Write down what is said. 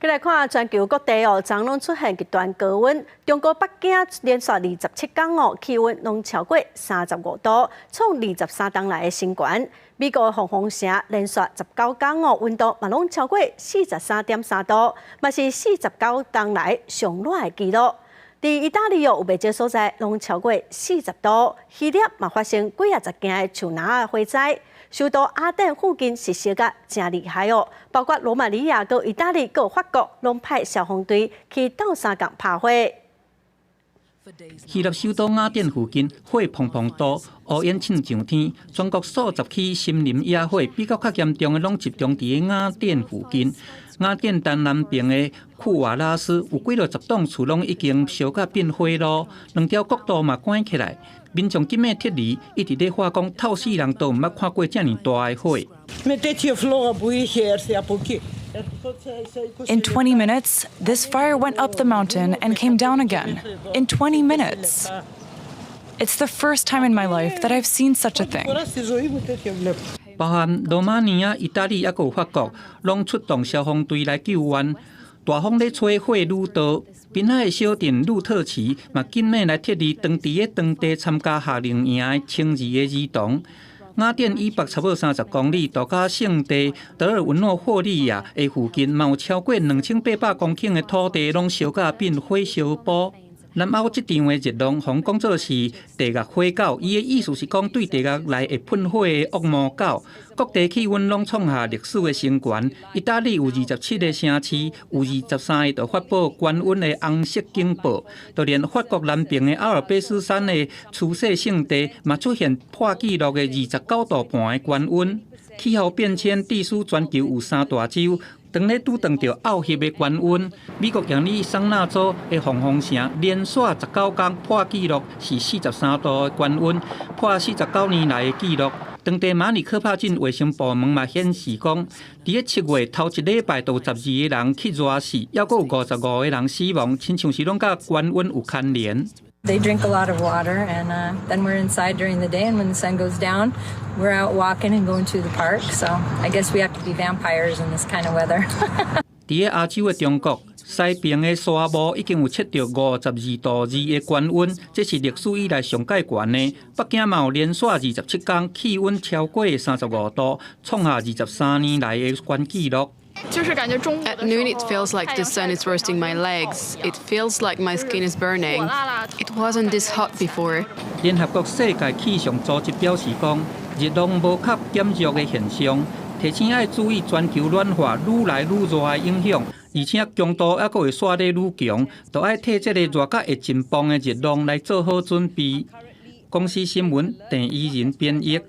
來看全球各地哦，昨攏出現極端高溫。中國北京連續27天哦，氣溫攏超過35度，創23冬來的新高。美國黃蜂城連續19天哦，溫度嘛攏超過43.3度，嘛是49冬來上熱的紀錄。佇意大利哦，有袂少所在攏超過40度，希臘嘛發生幾仔十間的樹林的火災。首都雅典附近是燒甲誠厲害哦，包括羅馬尼亞、佮意大利、佮法國，攏派消防隊去鬥相共拍火。希臘首都雅典附近火砰砰大，烏煙衝上天。全國數十起森林野火，比較較嚴重的攏集中佇雅典附近。雅典東南邊的庫瓦拉斯有幾落十棟厝攏已經燒甲變火爐，兩條國道嘛關起來。民眾緊欲撤離，一直咧話講，透世人都毋捌看過遮爾大的火。 In 20 minutes, this fire went up the mountain and came down again. In 20 minutes. It's the first time in my life that I've seen such a thing. 包含羅馬尼亞、意大利抑閣有法國，攏出動消防隊來救援。大風咧吹，火愈大。濱海的小鎮魯特奇嘛緊欲來撤離當地的當地參加夏令營的千二个兒童。雅典以北差不多30公里，度假勝地德爾文諾霍利亞的附近，嘛有超過2800公頃的土地攏燒甲變火燒埔。南歐這場的熱浪，予人講做是地獄火狗，伊的意思是講對地獄來會噴火的惡魔狗。各地氣溫攏創下歷史的新高。意大利有27個城市，有23個就發布高溫的紅色警報。就連法國南邊的阿爾卑斯山的出世聖地，嘛出現破紀錄的29度半的高溫。氣候變遷致使全球有三大洲當咧拄著漚翕的高溫。美國亞利桑那州的黃蜂城連續19天破紀錄，是43度的高溫，破49年來的紀錄。當地馬里科帕鎮衛生部門嘛顯示講，佇咧7月頭一禮拜，就有12個人去熱死，抑閣有55個人死亡，親像是攏佮高溫有牽連。 They drink a lot of water, and then we're inside during the day. And when the sun goes down, we're out walking and going to the park. So I guess we have to be vampires in this kind of weather. 佇咧亞洲的中國，西邊的沙漠已經有測著52.2度的高溫，這是歷史以來上蓋懸的。北京嘛有連續27天氣溫超過35度，創下23年來的懸紀錄。 At noon, it feels like the sun is roasting my legs. It feels like my skin is burning. It wasn't this hot before. 聯合國世界氣象組織表示講，熱浪無較減弱的現象，提醒愛注意全球暖化愈來愈熱的影響，而且強度抑閣會煞咧愈強，就愛替這個熱甲會真磅的熱浪來做好準備。公視新聞鄭伊仁編譯。